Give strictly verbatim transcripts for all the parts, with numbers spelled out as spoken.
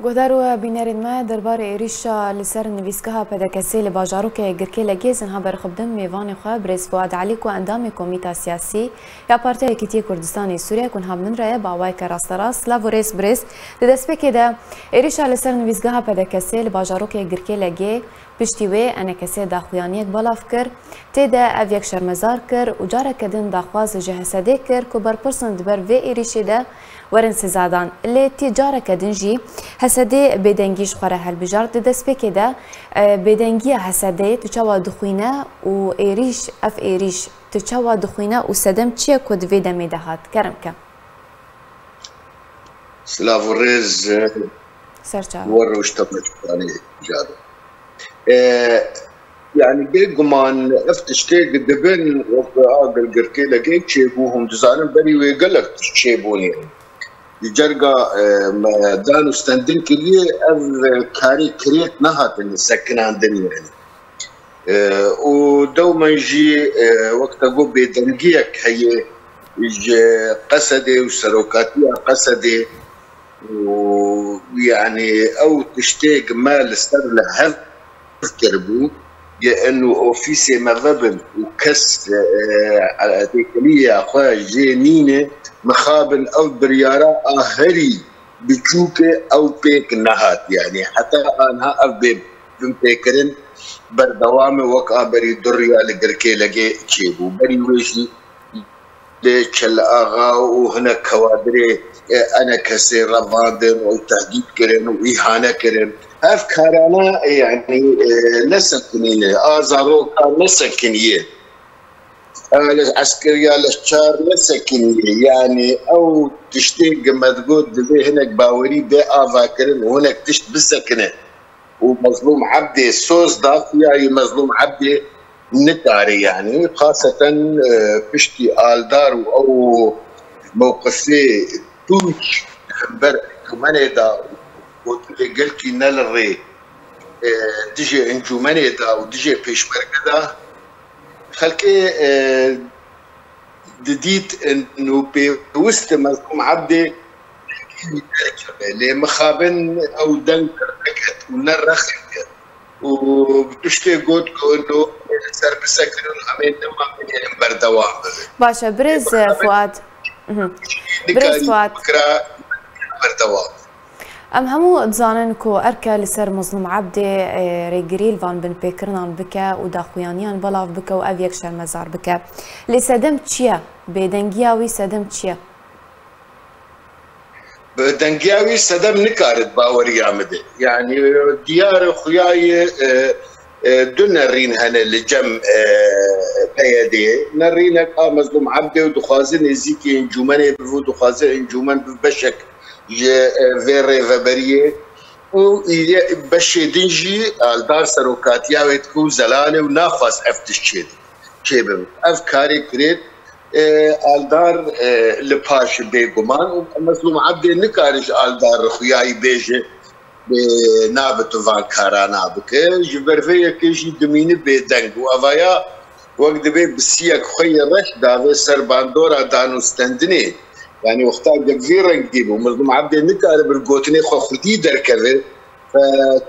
Guhdar û bînerên me, derbarê êrîşa li ser nivîsgeha P D K S'ê li bajarokê Girkê Legê, ez niha berxwe bidim mêvanê xwe birêz Fuad Elî ku endamê Komîta Siyasî ya Partiya Yekîtiyê Kurdistanê Sûriye ku niha bi min re ye, bi awayeke rasterast. Silav û rêz birêz. Di destpêkê de êrîşa li ser nivîsgeha P D K S'ê li bajarokê Girkê Legê, piştî wê E N K S'ê daxuyaniyek belav kir. Tê de ev yek şermezar kir û careke din daxwaz ji H S D'ê kir ku berpirsên di ber vê êrîşê de werin sizadan. Lê tî careke din jî H S D'ê bêdengî ji xwe re hilbijart. Di destpêkê de, e, bêdengiya H S D'ê tu çawa dixwîne û êrîş, ev êrîş tu çawa dixwîne û sedem çi ye ku di vê demê de hat? Kerem ke. Silav û rêz, e, Ser çavan. We roj temaşevanê caro. E, yani bêguman ev tiştê dibin wek a Girkê Legê çêbû, hûn dizanin berî wê gelek tişt çêbûnê. Di cerga, e, me dan û stendin kiriye, ev, e, karê kirêt nehatin sekinandin yani. E, û dewmen jî, e, wek te got bêdengiyek heye ji Qesedê û serokatiya Qesedê û, yani, ew tiştêk me li ser li hev kiribû, ye eno ofîsê me vebin û kes, e, e, têkiliya xwe jê nîne, mixabin ew biryara a herî biçûk e, ew pêk nehat. Yani heta anha ev bê binpêkirin berdewam e, wek a berî du riya li Girkê Legê çêbû. Berî wê jî lê Çel Axa û hinek kewadirê, e, E N K S'ê revandin û tehdît kirin û îhane kirin. Ev karana, e, yani, e, nesekinîne. A zaroka nesekiniye. Ew li eskeriya li çar nesekiniye. Yani ew tiştê ku me digot divê hinek bawerî bê avakirin û hinek tişt bisekine. Û Mezlûm Ebdê soz da, xuya yê Mezlûm Ebdê nikare, yani, xaseten, e, piştî Aldar û ew mewqifê tûj li hember encûmenê da û gotinê gelkî ne li rê, e, dijê encûmenê da û dijê pêşmerge da, xelkê, e, didît û pêwist e Mezlûm Ebdê derkeve. Lê mixabin ew deng derneket û ne rexê kir. Û tiştê got ku ino ser bisekirin, em ê nema em ê berdewam bibin. Baş e, birêz Fuad. Mhm. Birêz Fuad. Fikra berdewam. Em hemû dizanin ku erke li ser Mezlûm Ebdê, e, rêgirî li van binpêkirinan bike û daxuyaniyan belav bike û ev yek şermezar bike. Lê sedem çi ye? Bêdengiya wî sedem çi ye? Bi dengiya wî sedem nikarit baweriya min de. Yani, diyar e, xuya yê, e, e, du nerîn hene li cem, e, P Y D'ê. Nerînek a Mezlûm Ebdê û dixwaze nêzîkî encûmenê bibe û dixwaze encûmen bibe beşek ji, e, vê rêveberiyê. Û î-, beşê din jî Aldar serokatiya wê dike û zelal e û naxwaz ev tişt çêbe. Çêbibe. Ev karê kirêt, e, Aldar, e, li paş bêguman û Mezlûm Ebdê nikare ji Aldar re xuyayî bêje, e, nabe tu van karana bike. Ji ber vê yekê jî dimîne bêdeng û evaya wek dibê bi siyek xwe yê reş davê ser bandora danûstendinê. Yani wexta gel vî rengî bû, Mezlûm Ebdê nikare bi gotinê xwe xwedî derkeve. Fe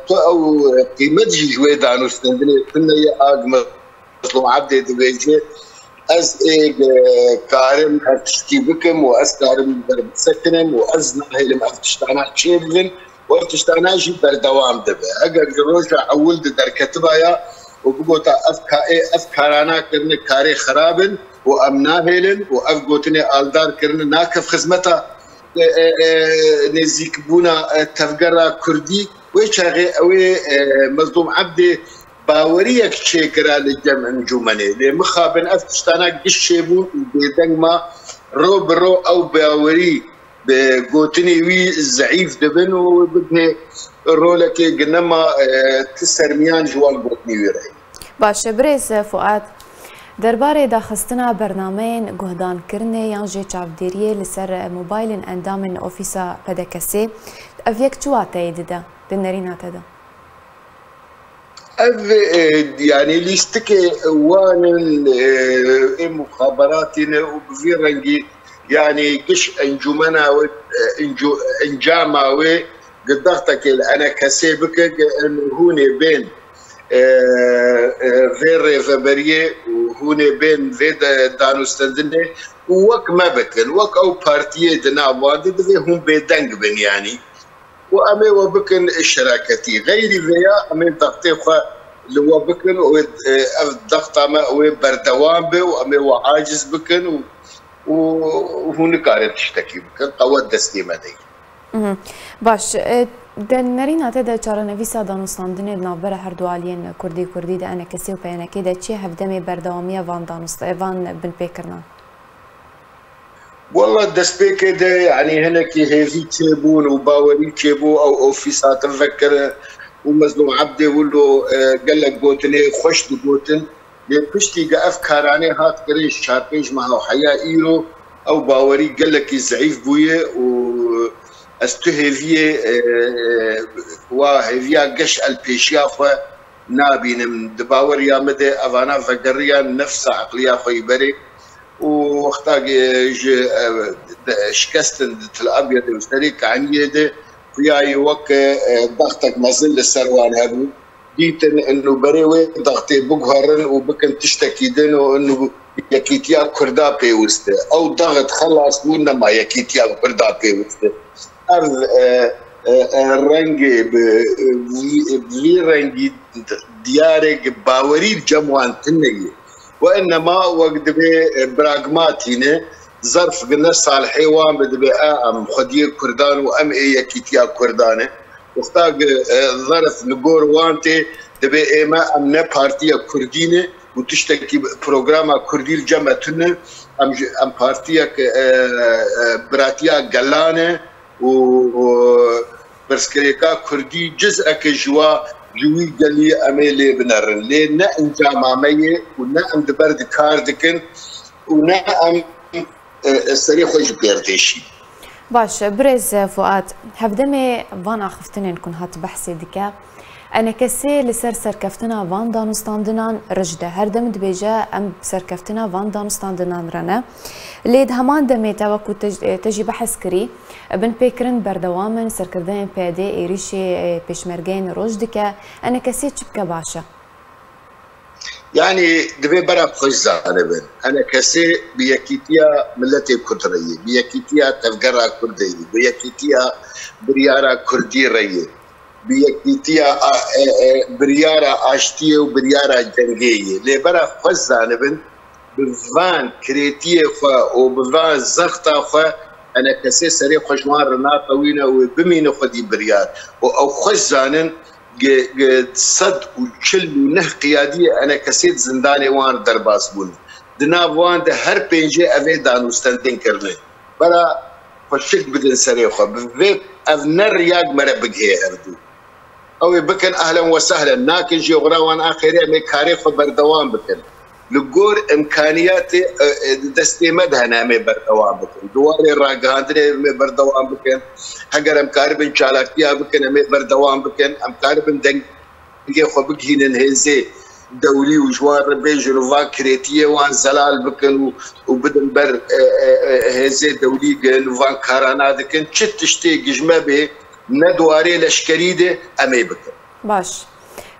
tu ew qîmet jî ji wê danûstendinê tune ye, a Mezlûm Ebdê dibêje, ez ê, e, karim her tiştî bikim û ez karim berbisekinim û ez nahêlim ev tiştana çêbibin û ev tiştana jî berdewam dibe. Eger ji roja ewil de derketibaya û bigota ev ka-, ê, ev karana kirine karê xirab in û em nahêlin û ev gotinê Aldar kirine nakev xizmeta, e, e, e, nêzîkbûna, e, tevgera Kurdî, wê çaxê ew ê, e, Mezlûm Ebdê baweriyek çêkira li cem encûmenê. Lê mixabin ev tiştana giş çêbûn û bêdeng ma, ro bi ro ew bawerî bi gotinê wî zeîf dibin û bibne rolekê ginema, e, ti sermiyan ji wan gotinê wî re. Baş e, birêz Fuad. Derbarê daxistina bernameyên guhdankirinê yan jî çavdêriyê li ser mobaylên endamên ofîsa P D K S'ê, ev yek çi wateyê dide di nerîna te de? Ev, e, yani lîstikê wan in, e, ê muxaberatî ne û bi vî rengî, yani giş encûmena wê, e, encû-, encama wê, Gi dextekê li enekesê bike, gi em hûnê bên, e, e, vê rêveberiyê û hûnê bên vê de danûstendinê û wek me bikin, wek ew partiyê di nav wan de divê hûn bêdeng bin, yanî. Û em ê we bikin şeraketî. Xeyrî vêya em ê dextê xwe li we bikin û, e, ev dexta me ew ê berdewam be û em ê we aciz bikin û, û hûn nikarin tiştekî bikin. Qewet destê me de ye. Mhm. Baş, e, de nerîna te de çarenivîsa danûstandinê di navbera her du aliyên Kurdî, Kurdî de enekesê û P N K de çi ye hevdemê berdewamiya van danûst-, van binpêkirinan? Walla destpêkê de, yanî hinekî hêvî çêbûn û bawerî çêbû, ew ofîs hatin vekirin û Mezlûm Ebdê wilo, e, gelek gotinê xweş digotin. Lê piştî ku ev karanê hat kirin ji çar pênc meha û heya îro, ew bawerî gelekî zeîf bûye û ez tu hêviyê, e, wa hêviya geş el pêşiya xwe nabînim. Di baweriya min de evana vegeriyan nefsa eqliya xwe yî berê û wexta ku ji, e, de, şikestin di Til Abyadê û serê Kaniyê de xuya yî wek, e, dextek mezin li ser wan hebû. Dîtin û berê wê dextê biguherin û bikin tiştekî din û û yekîtiya Kurda pêwist e. Ew dext xelas bû, nema yekîtiya Kurda pêwist e. Ev, e, e, e, rengê bi, e, vî, vî rengî diyarê bawerî cem wan tune ye. Wê nema wek divê, e, pragmatî ne, zerf gi ne salihê wan be, divê e, em xwediyê Kurdan û em ê yekîtiya Kurdan e. Wexta gi, e, zerf li gor wan tê, divê ême em ne partiya Kurdî ne û tiştekî programa Kurdî li cem me tune. Em ji, em partiyek, e, e, biratiya gelan e û, û pirsgirêka Kurdî cizeke ji wa, ji wî gelî em ê lê binerin. Lê ne encama me ye û ne em di ber di kar dikin û ne em, e, e, serê xwe ji pêr dêşîn. Baş e, birêz Fuat, hevdemê van axiftinên ku niha tu behsê dike, enekesê li ser serkeftina van danûstandinan rij de. Her dem dibêje, em serkeftina van danûstandinan re ne. Lê di heman demê te wekû te, te jî behs kirî, binpêkirin berdewam in, serkirdeyên P Y D êrîşê, e, pêşmergeyên roj dike. Enekesê çi bike baş e? Yanî divê bera xweş zanibin. Enekesê bi yekîtiya miletê Kurd re ye, bi yekîtiya tevgera Kurd re ye, bi yekîtiya biryara Kurdî re ye, bi yekîtiya a-, e, e, biryara aştiyê û biryara cengê ye. Lê bera xweş zanibin, bi van kirêtiyê xwe û bi van zexta xwe enekesê serê xwe ji wan re naqewîne û wê bimîne xwedî biryar. Û ew xweş zanin, gi, gi sed û çil û neh qiyadiyê enekesê di zindanê wan re derbas bûn. Di nav wan de her pêncê ev ê danûstendin kirine. Bera xweşik bidin serê xwe. Bi vê ev ne riya me re bigihê hevdû. Ew ê bikin, ehlen we sehlen. Nakin jî, xwe re wan axêrê em ê karê xwe berdewam bikin. Li gor imkaniyatê, e, e, destê me de hene, em ê berdewam bikin. Di warê ragihandinê em ê berdewam bikin. Heger em karibin çalakiya bikin, em ê berdewam bikin. Em karibin dengê xwe bigihînin hêzê dewlî û ji wan re bêjin û van kirêtiyê wan zelal bikin û, û bidin ber, e, e, e, hêzê dewlî, gin û van karana dikin. Çi tiştê gi ji me bê, ne di warê leşkerî de, em ê bikin. Baş.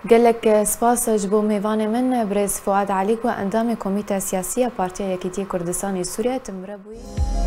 Gelek, e, spas ji bo mêvanê min, birêz Fuad Elî, ku endamê Komîteya Siyasî ya Partiya Yekîtiyê Kurdistanê Sûriyeyê, tu min re bûyî.